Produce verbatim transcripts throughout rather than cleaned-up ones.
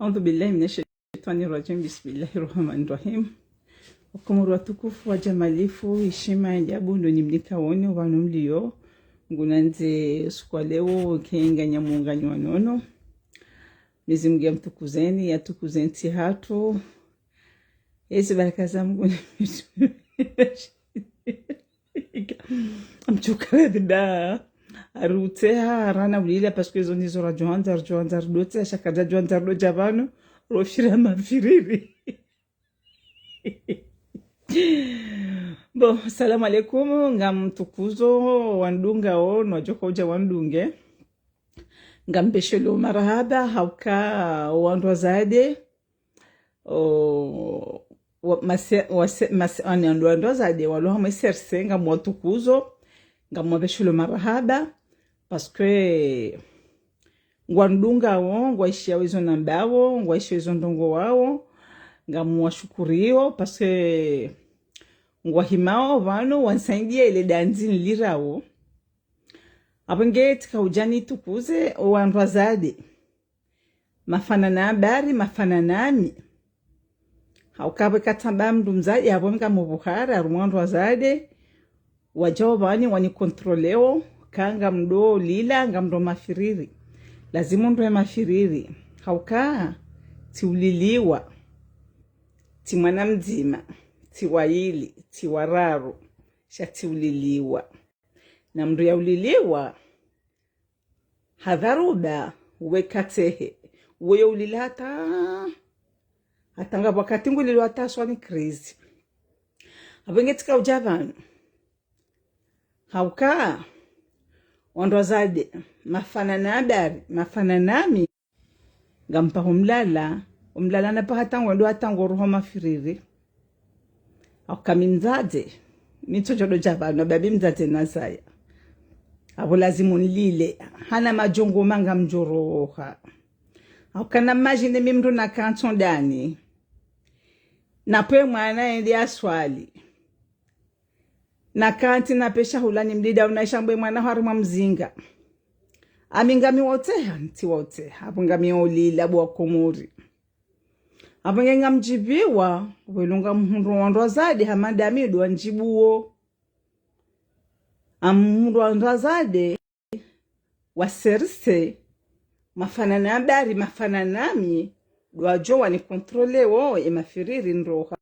أعوذ بالله من الشيطان الرجيم. بسم الله الرحمن الرحيم. Wakomori watukufu, wajamalifu, heshima ya ajabu ndo nimnikaoni pvanu mlio. Ngunandze usiku wa leo, kenga nyamunganyi wa nono. Mwenyezi Mungu yamtukuzeni, yatukuze ntsi hatru. Ezi baraka za Mungu ni mtsuka radhi da. Arutseha, arana ulila, parce que zo ndizo radjoandza, radjoandza, rdotseha, sha karadjoandza, rdodja pvanu, rofira mafiriri. Bon, salam alaykum, ngamtukuzo, wandungao, no wadjoka udja wandunge. Ngambeshelo marahaba, hauka wandru wazade, o, wa, mase, wase, mase, ani ndo wandru wazade, walo hamwe serse, ngamwatukuzo, ngamwabeshelo marahaba, parce que ngwandungao, ngwaishiyao izo nambao, ngwaishiyao izo ndrongowao, ngamwashukurio, parce que ngwahimao pvanu, wansaidia ile dandzi nilirao. Apvo nge tsika udja nitukuze, o wandru wazade. Mafana na habari, mafana nami. Hauka pvo katsamba mndru mzade, apvo ngamupvuhara, harumwa wandru wazade. Wadjao pvani wanikontroleo, ka ngamdolila, ngamdo mafiriri. Lazimu ndo mafiriri. Hauka, tsiuliliwa. Tsi mwana mdzima, tsi wa ili, tsi wa raru, sha tsiuliliwa. Na mndru yauliliwa, hadharuba, uwe katsehe, uwe youlila hata, hata ngapvo wakati ngulilo hata swani crise. Apvo nge tsika udja pvanu. Hauka, wandru wazade, mafana na habari, mafana nami, ngampaho mlala, o mlala na paha tango, ndo hata ngo roho mafiriri. Hauka mi mdzadze, mi ntsodjo dodja pvanu, babi mdzadze nazaya. Apvo lazimu nilile, hana madjongo manga mdjoroha. Hauka na majine mi mndru na kantso ndani. Na pve mwana yende yaswali. Na kantsi na pve shahula nimlida unaisha mbwe mwana harumwa mzinga. Ami ngami wautseha, ntsi wautseha, apvo ngami waulila bo wakomori. Apvo nge ngamdjibiwa, welo ngamhundro wandru wazade, hama ndami ndo wandjibuo. Ngamhundro wandru wazade, waserse, mafana na habari, mafana nami, ndo wadjo wanikontroleo, e mafiriri ndroha.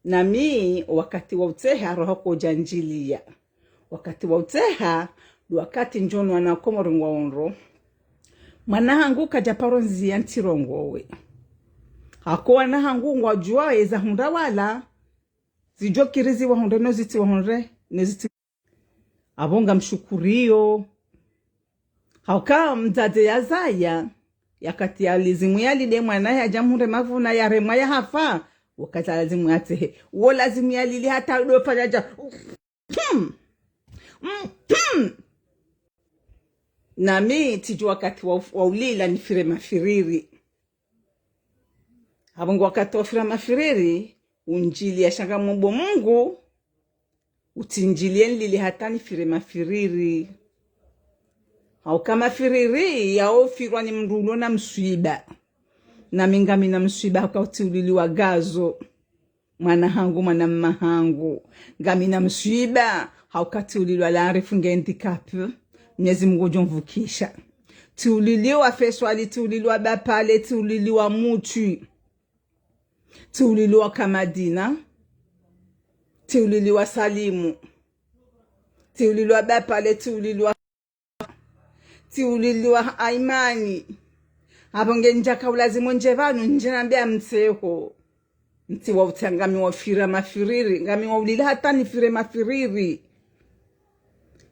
Nami, wakati wautseha, roho kodja ndjilia. Wakati wautseha, ndo wakati ndjono wana wakomori ngwaonro. Mwana hangu kadja paro ndzia ntsirongowe. Hako wana hangu ngwadjua eza hundra wala. Zidjo kiri ziwahundre, no zitsi wahundre, no zitsi. Apvo ngamshukurio. Hauka mdzadze yazaya, yakati yalazimu yalide mwana yadja mhundre mavuna yaremwa yahafa, wakati yalazimu yatsehe. Wo lazimu yalili hata ndo fanya dja. Nami tsidju wakati wa, waulila nifire mafiriri. Apvo nge wakati wafira mafiriri, undjilia sha ngamombo Mungu, utsindjilie nilile hata nifire mafiriri. Hauka mafiriri, yaofirwa ni mndru ulo na mswiba. Nami ngami na mswiba, hauka utsiuliliwa gazo. Mwana hangu, mwana mma hangu. Ngami na mswiba, hauka tsiuliliwa la arifu nge handicapé. Mwenyezi Mungu udjo mvukisha. Tsiuliliwa Feswali, tsiuliliwa Bapale, tsiuliliwa Mutwi. Tsiuliliwa Kamadina. Tsiuliliwa Salimu. Tsiuliliwa Bapale, tsiuliliwa Tsiuliliwa Aimani. Apvo nge ndjaka ulazimu ndje pvanu ndje nambe amtseho. Ntsi wautseha ngami wafira mafiriri, ngami waulila hata nifire mafiriri.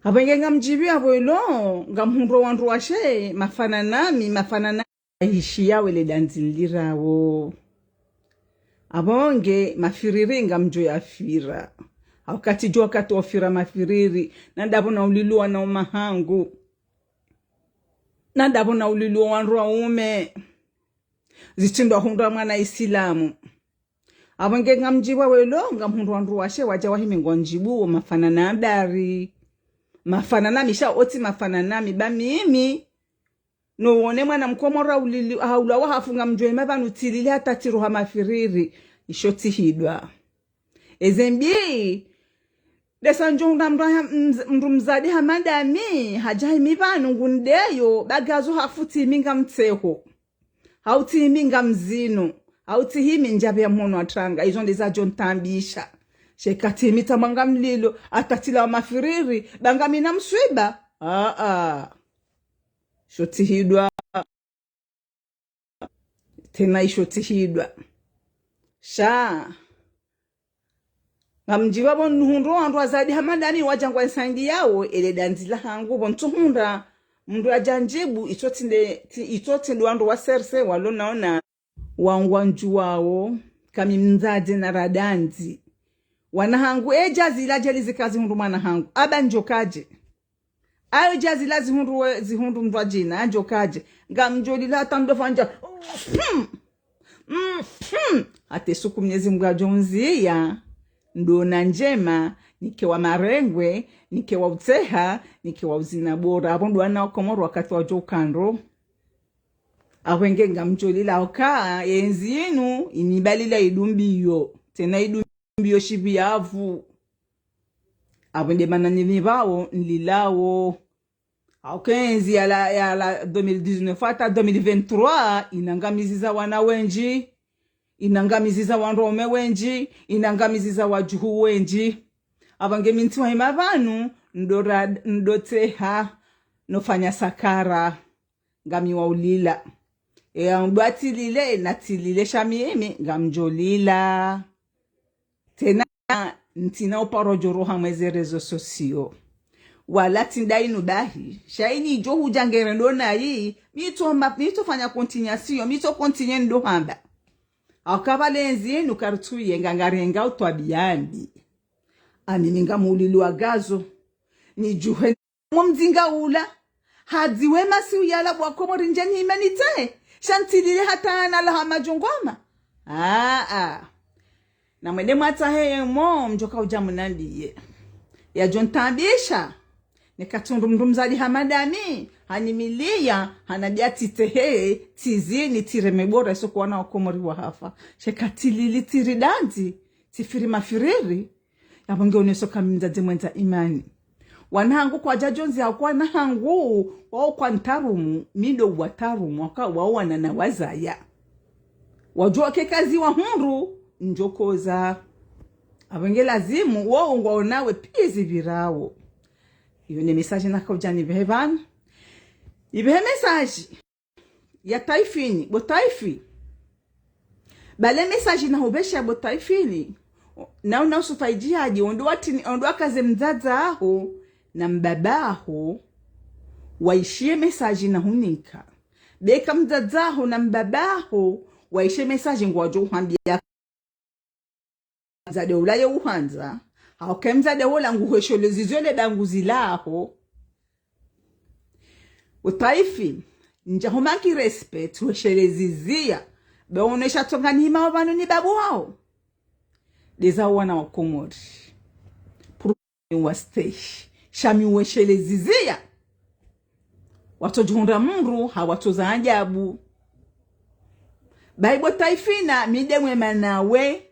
Apvo nge ngamdjibiwa apvo ilo, ngamhundro wandru washe, mafana nami, mafana na aishiya wele dandzi nilirao. Apvo nge mafiriri ngamdjo yafira. Hauka tsidju wakati wafira mafiriri. Nandapvo nauliliwa na uma hangu. Nandapvo nauliliwa wandru waume. Zitsi ndo hundra mwana Isilamu. Apvo nge ngamdjibiwa welo, ngamhundro wandru washe, wadja wahime ngwandjibuo, mafana na habari. Mafana nami, sha otsi mafana nami, ba mimi. No wone mwana mkomori ulili, haulawa hafu ngamdjo hima pvanu tsilile hata tsiroha mafiriri. Isho tsihidwa. Eze mbi, desa ndjo unda mndru ha-, mz-, mndru mdzadze hama ndami, hadja himi pvanu ngundeyo, ba Gazo hafu tsihimi ngamtseho. Hau tsihimi ngamzinu. Hau tsihimi ndjapvi ya mhono wa tranga. Izo ndeza djo ntaabisha. Sha eka tsihimi tsamwa ngamlilo, hata tsilawa mafiriri, ba ngamina mswiba. Aa. Isho tsihidwa. Tsena isho tsihidwa. Sha. Ngamdjiba pvo nuhundru wandru wadzadze hama ndami wadja ngwa nisaidiyawo, ele dandzi lahangu pvo ntsuhundra, mndru yadja ndjibu, itso tsi nde, tsi-, itso tsi ndo wandru wa serse, walo naona, wangwa ndjuwawo, kami mdzadze na radandzi. Wana hangu, e djazi la djeli zika zihundru mwana hangu, aba ndjo kaje. Ayo djazi la zihundru we, zihundru mndru wadjina, andjo kaje. Ngamdjo lila hata ndo fanya. Mhm. Mhm. Hata suku Mnyezi Mngu yadjo ndziya. Ndo na ndjema, nike wa marengwe, nike wa utseha, nike wa uzina bora. Apvo ndo wana wa Komoro wakati wadjo ukandro. Apvo nge ngamdjo lila oka, yendzi yinu, inibalila idumbiyo. Tsena idumbiyo shipvi yapvu. Apvo nde mana nini pvao, nlilawo. Hauka yendzi ya la, ya la deux mille dix-neuf hata deux mille vingt-trois, inangamiziza wana wendji, inangamiziza wandrume wendji, inangamiziza wadjuhu wendji. Apvo nge mi ntsiwa hima pvanu, ndo ra-, ndo tseha, no fanya sakara, ngami wa ulila. E ya ndo atsilile, natsilile sha mimi, ngamdjo lila. Tsena, ntsina uparo djo roha mwa eze réseaux sociaux. Wala tsi nda inu bahi. Sha ini djo hudja ngere ndo nayi. Mitso ma-, mitso fanya continuation. Mitso continuer ndo hamba. Hauka pvale yendzi yinu karitsu yenga ngarenga utwabiya mbi. Amini ngamulili wa Gazo. Nidjuhe mo mdzinga ula. Hadzi we masihu yala bwa Komori ndjeni humanité. Sha ntsilile hata nalawa hama djongoma. Aa. Na mwende mwatsahe ye mo mdjoka udja munambiye. Yadjo ntaabisha. Neka tsi ndo mndru mdzadze hama ndami. Hanimiliya. Hanambiya tsitsehe. Tsizini. Tsireme bora. Iso kuwana wa Komori wahafa. Sha eka tsilili tsiri dandzi. Tsifiri mafiriri. Yapvo nge oneso kami mdzadze mwendza imani. Wana hangu kwadja djo ndziya hauka wana hangu, wao kwa ntarumu, mi ndo wa tarumu, waka wao wana na wazaya. Wadjuwa ke kazi wahundru, ndjo koza. Apvo nge lazimu, wao ngwaonawe piya zipvirao. Iyo ne message nakaudja nipvehe pvanu. Ipvehe message. Ya Taifini, bo Taifi. Bale message nahupvesha bo Taifini. Nao nao sufa idjihadi, ondo watini, ondo wakaze mdzadze aho, na mbaba aho, waishiye message nahunika. Beka mdzadze aho na mbaba aho, waishiye message ngwadjo uhambia mdzadze ula ye uhandza, hauka mdzadze wola nguhweshelezizio le danguzi laho. Bo Taifi, ndja huma ki respect, hwesheleziziya. Be onesha tsonga ni hima wa pvanu ni babu wao. Ndeza wana wa Komori. Pour wa stay. Sha mi hwesheleziziya. Watsodjihundra mndru, ha watsoza ajabu. Bahi bo Taifina, mi nde mwema nawe.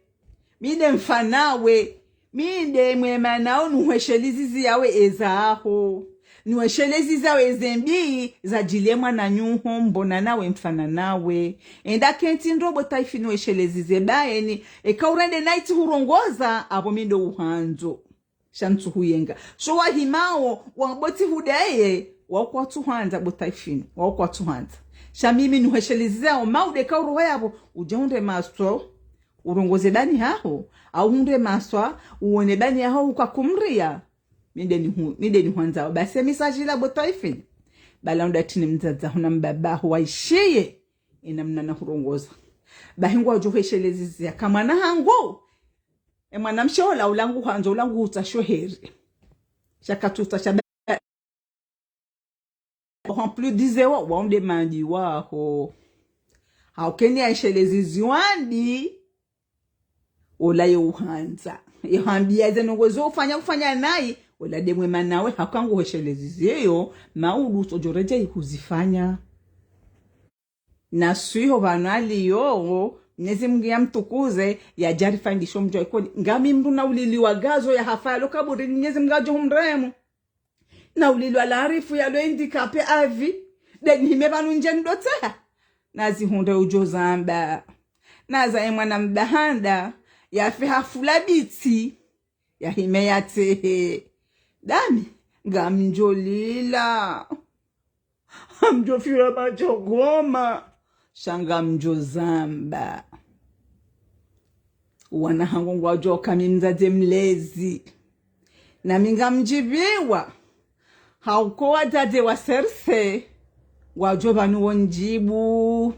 Mi nde mfa nawe. Mi nde mwema nawe, nuhwesheleziziya we eza aho. Nuhwesheleziziya we eze mbi, zadjiliye mwananyaho, mbona nawe mfana nawe. Enda kentsi ndo bo Taifi nuhwesheleziziye bahi ni, eka urende nayi tsi hurongoza, apvo mi ndo uhandzo. Sha ntsu huyenga. Sho wahimao, wambo tsi hudeye, wao kwatsu handza bo Taifini, wao kwatsu handza. Sha mimi nuhwesheleziziya o maude ka uroho yapvo, udje hundre maswa, urongoze bani haho, au hundre maswa, uone bani haho uka kumriya. Mi nde nihu-, mi nde nihwandzao. Basi message la bo Taifini. Bala unda tini mdzadze aho na mbaba aho waishiye. Ina mna na hurongoza. Bahi ngwadjo hwesheleziziya ka mwana hangu. E mwana mshe ola ula nguhwandzo ula nguhutsaha sho heri. Sha katsutsaha sha ba-, en plus disait wa, wa unde mandi waho. Hauka ni ya hwesheleziziwa mbi, ola ye uhandza. Ye hwambiya ze ndrongo zo ufanya, ufanya nayi, ola nde mwema nawe, hauka nguhwesheleziziyo, maudu utsodjo redjeyi huzifanya. Na swiho pvanu aliyo, Mnyezi Mungu yamtukuze, yadjarifa ndisho mdjo ikoni. Ngami mndru nauliliwa gazo yahafa yalo kaburini, Mnyezi Mungu yadjo humrehemu. Nauliliwa larifu yalo handicapé à vie. Nde nihime pvanu ndje ndotsaha. Nazihundre udjo zamba. Nazaye mwana mbaba handa, yafe hafula bitsi. Yahime yatsehe. Ndami, ngamdjolila. Ngamdjofira madjogoma. Sha ngamdjozamba. Wana hangu ngwadjo kami mdzadze mlezi. Nami ngamdjipviwa. Hauka wadzadze wa serse. Ngwadjo pvanu wondjibu.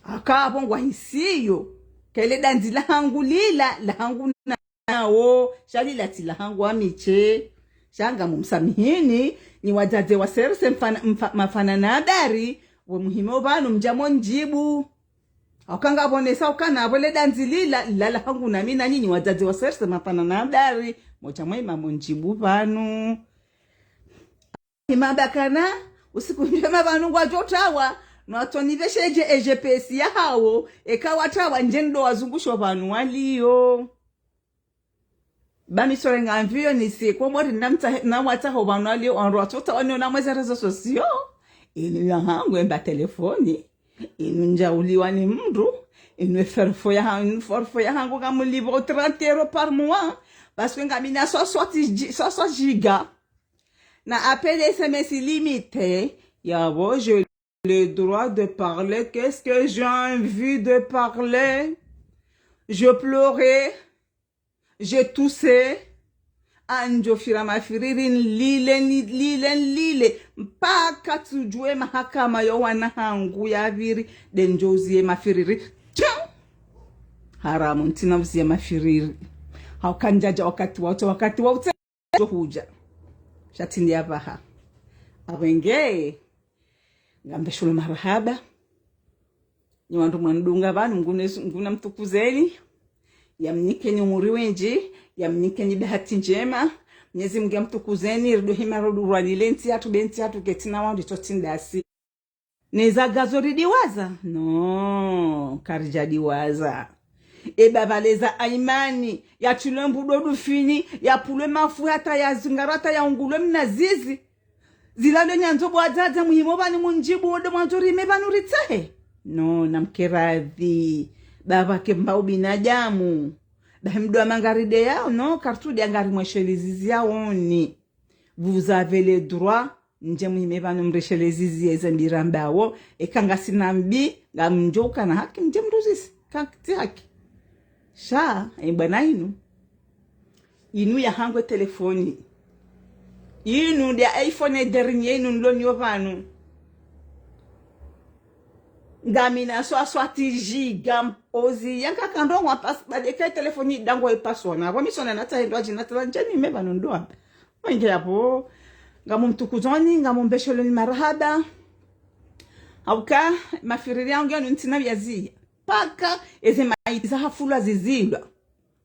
Haka apvo ngwahisiyo. Kele dandzi lahangu lila, lahangu na nawo, sha lila tsi lahangu wami she. Sha ngamumsamihini, nyi wadzadze wa serse mfana, mfa, mafana na habari, we muhime pvanu mdja mondjibu. Hauka ngapvo nesa ukana apvo le dandzi lila, lila lahangu nami nanyi nyi wadzadze wa serse mafana na habari, modja mwema mondjibu pvanu. Hima bakana, usiku ndjema pvanu ngwadjo tawa, no atsoni pveshe dje e G P S yahawo, eka watawa ndje ndo wazungusho pvanu waliyo. Ba mi sore ngamviyo nisi, Komori namtsa, namwatsaho pvanu waliyo, wandru watsotawa niyo namwe ze réseaux sociaux. Inu yahangu emba telefoni, inu ndjauliwa ni mndru, inu e forfait yaha, inu forfait yahangu ngamulipvo trente euros par mois, parce que ngamina soixante gi-, soixante giga. Na appel S M S illimité, yapvo, j'ai le droit de parler, qu'est-ce que j'ai envie de parler? Je pleurais, je toussais, ngamdjofira mafiriri nilile, nilile, nilile, mpaka tsudjuwe mahakama yo wana hangu yapviri, nde ndjouziye mafiriri. Tchum! Haramu, ntsina uziya mafiriri. Hauka ndjadja wakati wa utsa, wakati wa utsa. Djo hudja. Sha tsi ndi apvaha. Apvenge. Ngambe shulu marahaba. Nyi wandru mwanidunga pvanu, Mngu ne, Mngu namtukuzeni. Yamnikeni umuri wendji, yamnikeni bahati ndjema. Mnyezi Mngu yamtukuzeni, rido hima rodu rwalile ntsi yatru, be ntsi yatru ketsina wandru itsotsi ndasi. Neza gazo ridiwaza? No, karidjadiwaza. Eba pvaleza Aimani, yatsilwe mbudo dufini, yapvulwe mafu hata yazingara hata yaungulwe mnazizi. Zila ndo nyandzo bo wadzadze muhime pvanu mundjibu wo ndo mwandzo rihime pvanu ritsahe. No, namke radhi. Ba pvake mba ubinadamu. Ba himdo wa mangari de yao, no, kartsu de angari mwesheli zizi yaoni. Vous avez le droit, ndje muhime pvanu mreshele zizi yeze mbira mbawo, eka ngasina mbi, ngamdjo ukana haki, ndje mruzise, ka tsi haki. Sha, e bwana inu. Inu yahangu e telefoni. Inu nde iPhone dernier inu nilo niyo pvanu. Ngamina soixante giga ozi, yankaka ndrongoo pas, ba de ka e telefoni dango e paswa. Na, apvo mi sona natsahe ndo adji natsaha ndje nihime pvanu ndo amba. Wenge yapvo, ngamumtukuzoni, ngamumbesheleni marahaba. Hauka, mafiriri yangu yanu ntsina yaziya. Mpaka, eze maiti zahafulwa zizilwa.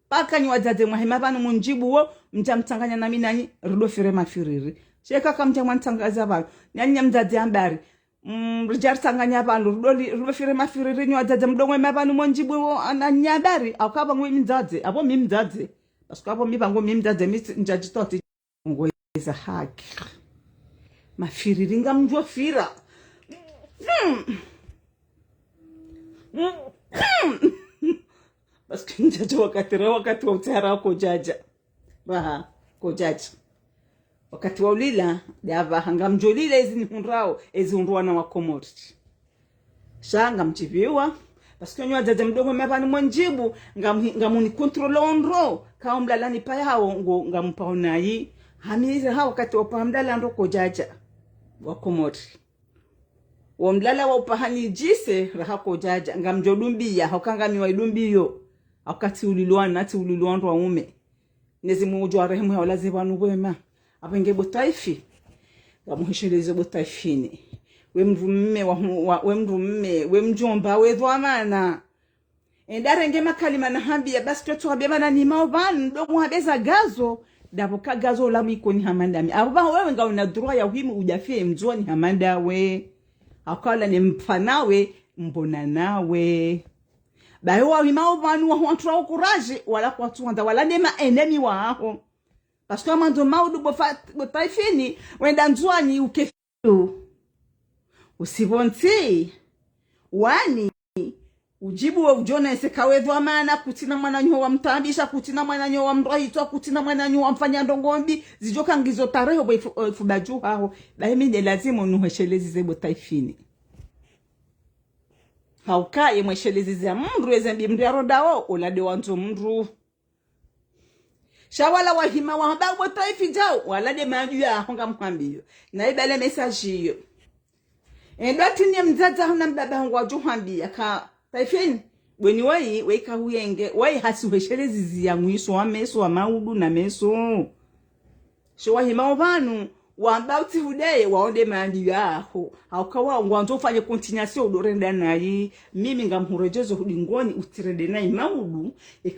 Mpaka nyi wadzadze mwahima pvanu mundjibu wo, mdja mtsanganya nami nanyi, rido fire mafiriri. Sheka kamdja mwanitsangaza pvanu, nanyi nyamdzadze ambari. Mm, ridja ritsanganya pvanu, rido li, rido fire mafiriri, nyi wadzadze mdo mwahima pvanu mundjibu wo, ana nyambari, hauka pvangu mi mdzadze, apvo mi mdzadze. Parce que apvo mi pvangu mi mdzadze, mi tsi, ndjadjitoti. Ngoza haki. Mafiriri ngamdjofira. Hmm. Parce que ndjadja wakati ra wakati wa utsaha raha kodjadja. Raha kodjadja. Wakati wa ulila, de apvaha ngamdjolila ezi nihundrao, ezi hundrwa na Wakomori. Sha ngamdjipviwa, parce que nyi wadzadze mdo mwahima pvanu mundjibu, ngamu-, ngamuni contrôle ondro, ka omlala nipvaya hawo ngo, ngamupvaho nayi, hamize ha wakati wa upvaha mlala ndo kodjadja, Wakomori. Wo mlala wa upvaha nidjise, raha kodjadja, ngamdjo dumbiya, hauka ngami wa idumbiyo, hauka tsiulilwa na, tsiulilwa ndo waume. Mnyezi Mngu ngudjo warehemu ya walaze pvanu pvwema. Apvenge bo taifi. Ngamuhesheleze bo taifini. We mndru mme wa, wa, we mndru mme, we mdjomba, we dhwamana. Enda renge makalima nahambiya, basi twetso hambiya mana ni mao pvanu, ndo muhambe za gazo, dapvo ka gazo ula mwikoni hama ndami. Apvo pvaho wewe ngauna droit ya uhimi udjafie mdzuwani hama ndawe. Hauka wala ne mfanawe, mbona nawe. Bayo wahima opvanu wahuwantrao kuraji, wala kwatsuwandza, wala ne ma ennemi waho. Parce que mwandzo maudu bo fa-, bo Taifini, wenda Ndzuani ukefiyo. Usipvontsi, wani, udjibu we udjo nese kawe dhwamana, kutsina mwananyaho wamtaabisha, kutsina mwananyaho wamrwahitswa, kutsina mwananyaho wamfanya ndrongoo mbi, zidjo ka ngizo tarehi bo ifu-, ifubadju haho. Bayi mi nde lazimu nuhweshelezi ze bo Taifini. Hauka ye mweshelezi za mndru, eze mbi mndru yarondawo, ola nde wandzo mndru. Sha wala wahima wahamba bo Taifi djau, wala nde maadui yaho ngamhwambiyo. Na ibale message iyo. Endo atini ye mdzadze haho na mbaba haho ngwadjo hwambiya ka Taifini, bweni wayi, wayi kahuyenge, wayi hasi hweshelezi ziya mwiso wa meso wa maudu na meso. Sho wahima opvanu, wamba utsi hudeye, wao nde maadui yaho. Hauka wao ngwandzo ufanye continuation udorenda nayi. Mimi ngamhuredjezo hudingoni utsirende nayi maudu.